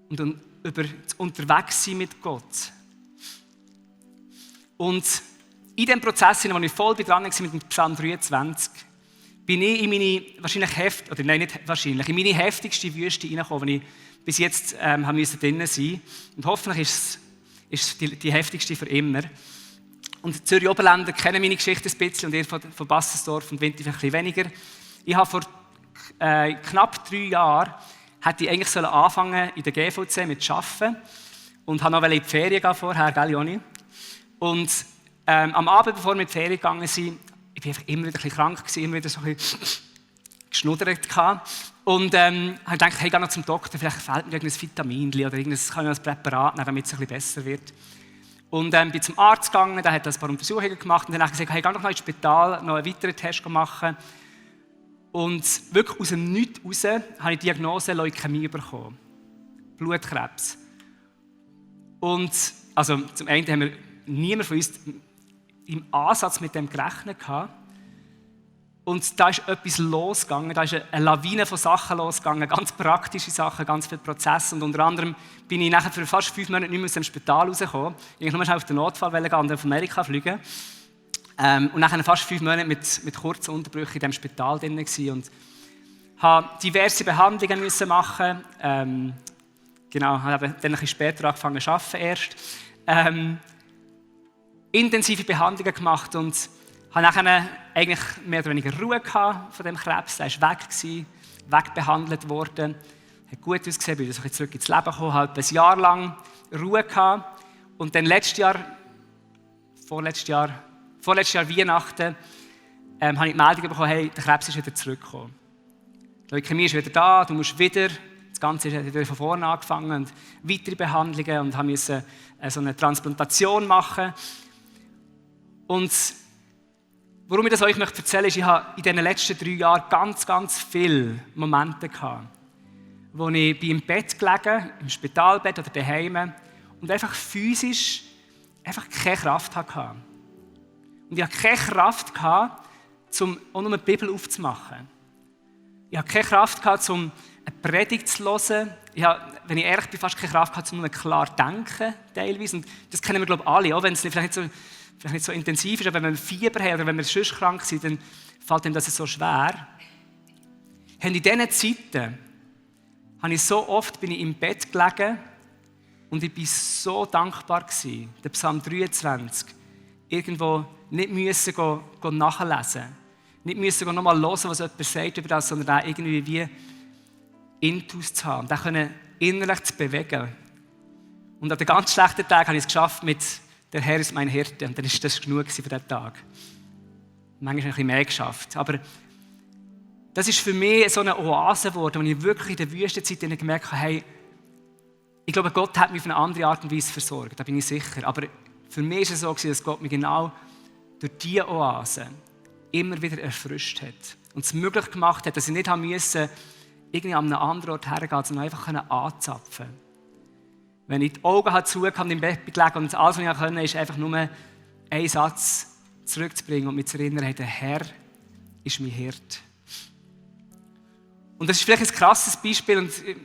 und über das Unterwegssein mit Gott. Und in diesem Prozess, wo ich voll dran war mit dem Psalm 23, bin ich in meine in meine heftigste Wüste reingekommen, wo ich bis jetzt drinnen sein. Und hoffentlich ist es die heftigste für immer. Und die Zürich Oberländer kennen meine Geschichte ein bisschen und ihr von Bassensdorf und Winter ein bisschen weniger. Ich habe vor knapp 3 Jahren hätte ich eigentlich anfangen in der GVC mit Arbeiten und habe noch in die Ferien gehen vorher, gell Joni? Und am Abend, bevor wir in die Ferien gegangen sind, ich bin einfach immer wieder ein bisschen krank gewesen, immer wieder so ein bisschen geschnuddert gehabt. Und habe gedacht, hey, ich gehe noch zum Doktor, vielleicht fehlt mir irgendein Vitamin oder kann ich noch ein Präparat nehmen, damit es ein bisschen besser wird. Und bin zum Arzt gegangen, der hat ein paar Untersuchungen gemacht und dann habe ich gesagt, hey, geh noch mal ins Spital, noch einen weiteren Test machen. Und wirklich aus dem Nichts raus habe ich die Diagnose Leukämie bekommen. Blutkrebs. Und also zum einen haben wir niemand von uns im Ansatz mit dem gerechnet gehabt. Und da ist etwas losgegangen, da ist eine Lawine von Sachen losgegangen, ganz praktische Sachen, ganz viele Prozesse. Und unter anderem bin ich nachher für fast 5 Monate nicht mehr aus dem Spital rausgekommen. Ich wollte nur auf den Notfall gehen und auf Amerika fliegen. Und nachher fast 5 Monate mit kurzen Unterbrüchen in diesem Spital drin gewesen und habe diverse Behandlungen müssen machen. Genau, habe dann ein bisschen später angefangen zu arbeiten erst. Intensive Behandlungen gemacht und habe nachher eigentlich mehr oder weniger Ruhe gehabt von dem Krebs. Der war weg gewesen, wegbehandelt worden, hat gut ausgesehen, bin wieder zurück ins Leben gekommen, habe ein Jahr lang Ruhe gehabt und dann vorletztes Jahr Weihnachten, habe ich die Meldung bekommen, hey, der Krebs ist wieder zurückgekommen. Die Leukämie ist wieder da, du musst wieder, das Ganze hat wieder von vorne angefangen und weitere Behandlungen und habe so eine Transplantation machen. Und warum ich das euch erzählen möchte, ist, ich habe in den letzten 3 Jahren ganz, ganz viele Momente gehabt, wo ich im Bett gelegen, im Spitalbett oder daheim und einfach physisch einfach keine Kraft hatte. Und ich hatte keine Kraft, um auch nur die Bibel aufzumachen. Ich hatte keine Kraft, um eine Predigt zu hören. Ich habe, wenn ich ehrlich bin, fast keine Kraft, um nur klar zu denken, teilweise. Und das kennen wir, glaube ich, alle, auch wenn es vielleicht nicht so intensiv ist, aber wenn wir Fieber haben oder wenn wir sonst krank sind, dann fällt einem das so schwer. Und in diesen Zeiten bin ich so oft im Bett gelegen und ich war so dankbar gewesen, den Psalm 23 irgendwo nicht müssen nachlesen, nicht müssen nochmal hören, was jemand sagt über das, sondern auch irgendwie wie Intus zu haben, den innerlich zu bewegen. Und an den ganz schlechten Tagen habe ich es geschafft mit «Der Herr ist mein Hirte» und dann war das genug für diesen Tag. Manchmal habe ich ein bisschen mehr geschafft, aber das ist für mich so eine Oase geworden, wo ich wirklich in der Wüstenzeit gemerkt habe, hey, ich glaube, Gott hat mich auf eine andere Art und Weise versorgt, da bin ich sicher. Aber für mich war es so, dass Gott mich genau durch diese Oase immer wieder erfrischt hat. Und es möglich gemacht hat, dass ich nicht musste, irgendwie an einem anderen Ort hergehen, sondern einfach anzapfen. Wenn ich die Augen zugehört und im Bett gelegen und alles, was ich konnte, ist einfach nur einen Satz zurückzubringen und mich zu erinnern, hey, der Herr ist mein Hirt. Und das ist vielleicht ein krasses Beispiel und ich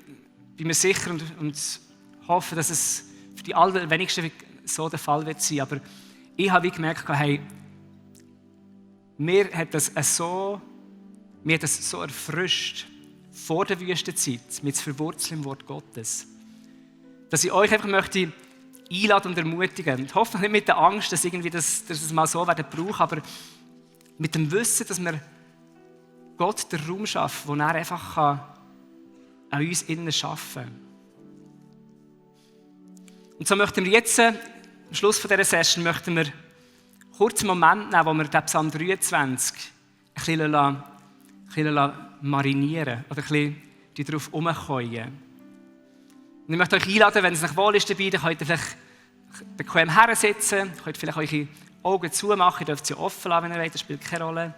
bin mir sicher und hoffe, dass es für die allerwenigsten so der Fall wird sein. Aber ich habe gemerkt, hey, mir hat das so erfrischt vor der Wüstenzeit mit dem Verwurzeln im Wort Gottes, dass ich euch einfach möchte einladen und ermutigen. Und hoffentlich nicht mit der Angst, dass es mal so werden braucht, aber mit dem Wissen, dass wir Gott den Raum schaffen, wo er einfach an uns innen schaffen kann. Und so möchten wir jetzt, am Schluss dieser Session, kurz einen Moment nehmen, wo wir den Psalm 23 ein bisschen marinieren oder ein bisschen darauf herumkäuen. Und ich möchte euch einladen, wenn es euch wohl ist dabei, dann könnt ihr vielleicht bequem hersitzen, könnt vielleicht eure Augen zumachen, ihr dürft sie offen lassen, wenn ihr wollt, das spielt keine Rolle.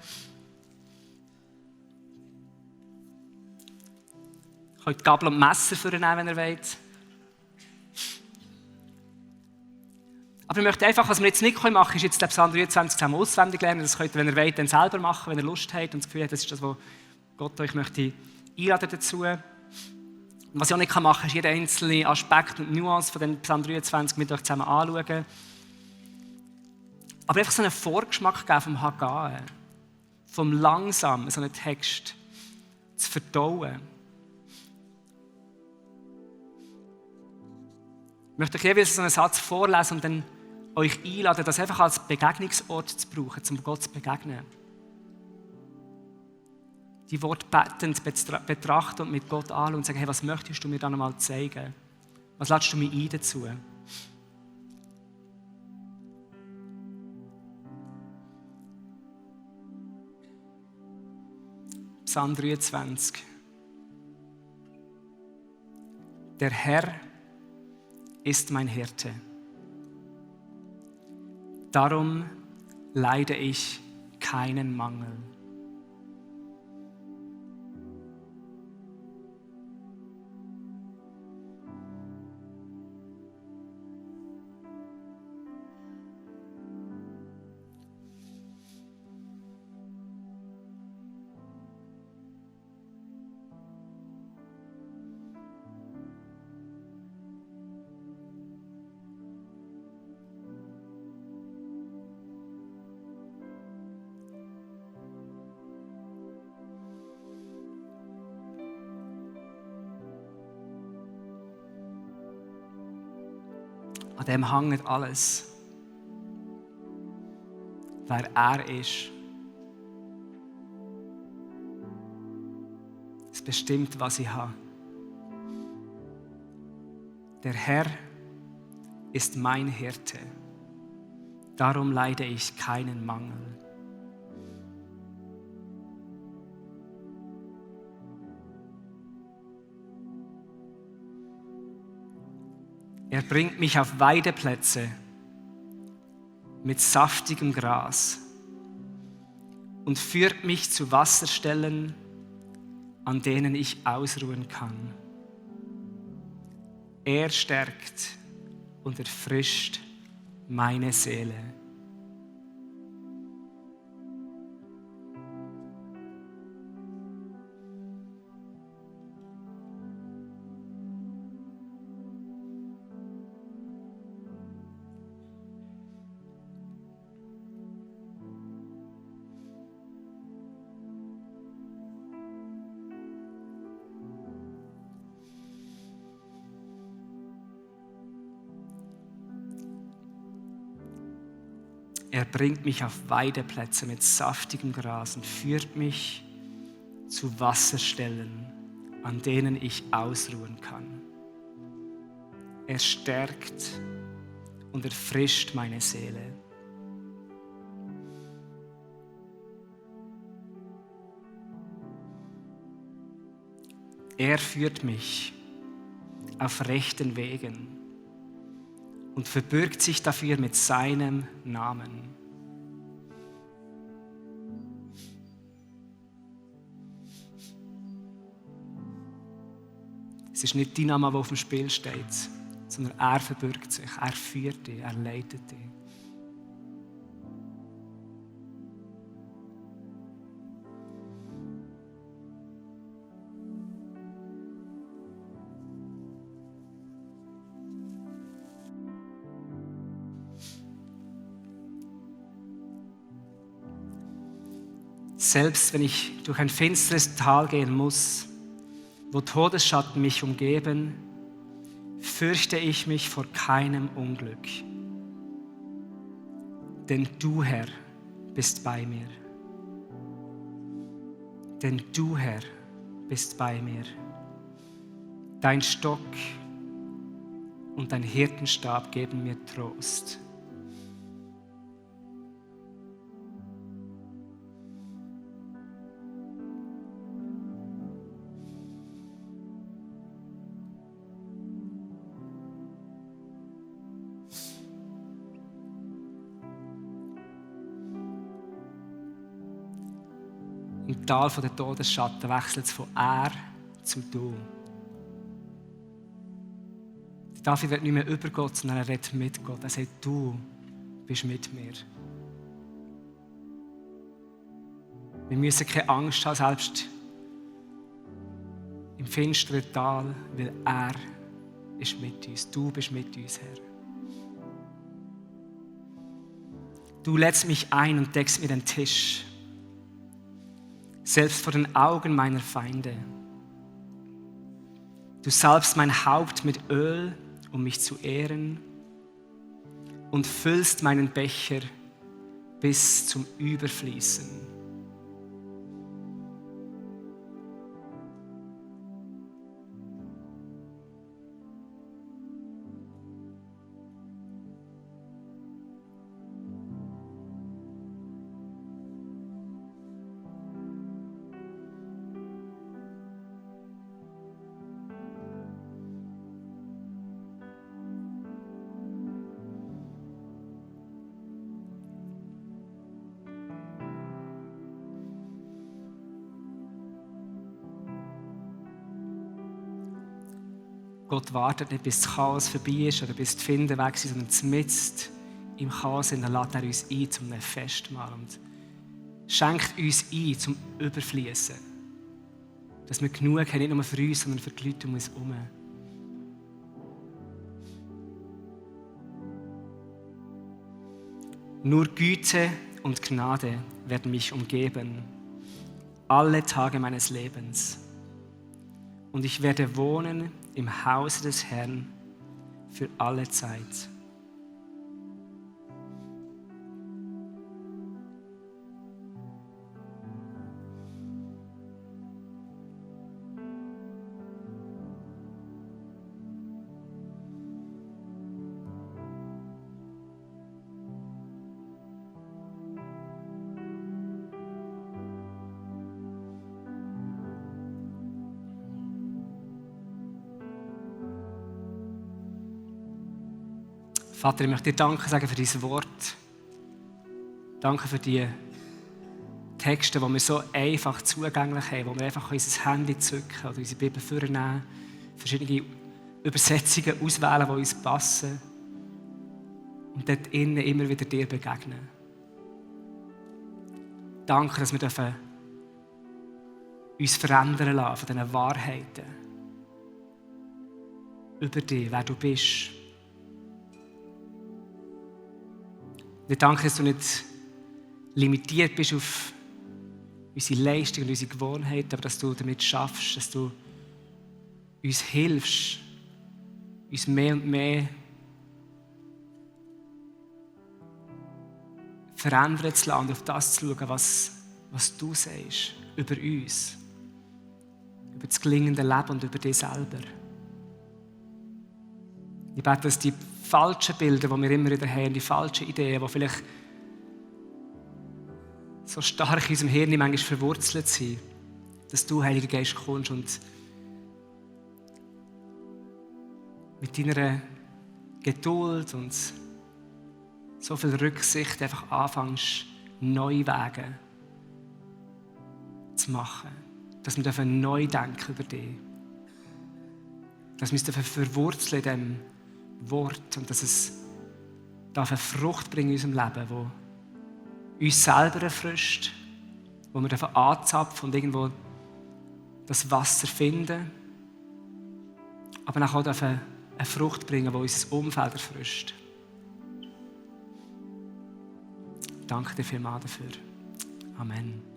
Ihr könnt Gabel und Messer vornehmen, wenn ihr wollt. Aber ich möchte einfach, was wir jetzt nicht machen können, ist jetzt den Psalm 23 zusammen auswendig lernen. Das könnt ihr, wenn ihr wollt, dann selber machen, wenn ihr Lust habt und das Gefühl habt, das ist das, was Gott euch möchte einladen dazu. Und was ich auch nicht machen kann, ist jeden einzelnen Aspekt und Nuance von dem Psalm 23 mit euch zusammen anschauen. Aber einfach so einen Vorgeschmack geben vom Haggai. vom Langsamen, so einen Text zu verdauen. Ich möchte euch jeweils so einen Satz vorlesen und dann euch einladen, das einfach als Begegnungsort zu brauchen, um Gott zu begegnen. Die Worte betend betrachten und mit Gott anschauen und sagen, hey, was möchtest du mir dann einmal zeigen? Was lädst du mich ein dazu? Psalm 23. Der Herr ist mein Hirte. Darum leide ich keinen Mangel. An dem hängt alles. Wer er ist. Es bestimmt, was ich habe. Der Herr ist mein Hirte. Darum leide ich keinen Mangel. Er bringt mich auf Weideplätze mit saftigem Gras und führt mich zu Wasserstellen, an denen ich ausruhen kann. Er stärkt und erfrischt meine Seele. Er bringt mich auf Weideplätze mit saftigem Gras und führt mich zu Wasserstellen, an denen ich ausruhen kann. Er stärkt und erfrischt meine Seele. Er führt mich auf rechten Wegen und verbürgt sich dafür mit seinem Namen. Es ist nicht dein Name, der auf dem Spiel steht, sondern er verbürgt sich, er führt dich, er leitet dich. Selbst wenn ich durch ein finsteres Tal gehen muss, wo Todesschatten mich umgeben, fürchte ich mich vor keinem Unglück. Denn du, Herr, bist bei mir. Denn du, Herr, bist bei mir. Dein Stock und dein Hirtenstab geben mir Trost. Im Tal der Todesschatten wechselt es von er zu du. David wird nicht mehr über Gott, sondern er redet mit Gott. Er sagt, du bist mit mir. Wir müssen keine Angst haben, selbst im finsteren Tal, weil er ist mit uns. Du bist mit uns, Herr. Du lädst mich ein und deckst mir den Tisch selbst vor den Augen meiner Feinde. Du salbst mein Haupt mit Öl, um mich zu ehren, und füllst meinen Becher bis zum Überfließen. Gott wartet nicht, bis das Chaos vorbei ist oder bis die Finden weg sind, sondern mitten im Chaos lädt er uns ein zum Festmahl und schenkt uns ein zum Überfließen. Dass wir genug haben, nicht nur für uns, sondern für die Leute um uns herum. Nur Güte und Gnade werden mich umgeben, alle Tage meines Lebens. Und ich werde wohnen im Hause des Herrn für alle Zeit. Vater, ich möchte dir Danke sagen für dein Wort. Danke für die Texte, die wir so einfach zugänglich haben, wo wir einfach unser Handy zücken oder unsere Bibel vornehmen, verschiedene Übersetzungen auswählen, die uns passen und dort innen immer wieder dir begegnen. Danke, dass wir uns verändern lassen von diesen Wahrheiten über dich, wer du bist. Ich danke, dass du nicht limitiert bist auf unsere Leistung und unsere Gewohnheiten, aber dass du damit schaffst, dass du uns hilfst, uns mehr und mehr verändern zu lassen und auf das zu schauen, was du sagst über uns, über das gelingende Leben und über dich selber. Ich bete, dass die falschen Bilder, die wir immer wieder haben, die falschen Ideen, die vielleicht so stark in unserem Hirn manchmal verwurzelt sind, dass du, Heiliger Geist, kommst und mit deiner Geduld und so viel Rücksicht einfach anfängst, neue Wege zu machen. Dass wir neu denken über dich. Dass wir uns verwurzeln in diesem Wort und dass es eine Frucht bringt in unserem Leben, die uns selber erfrischt, wo wir anzapfen und irgendwo das Wasser finden, aber auch eine Frucht bringen, die unser Umfeld erfrischt. Danke dir vielmals dafür. Amen.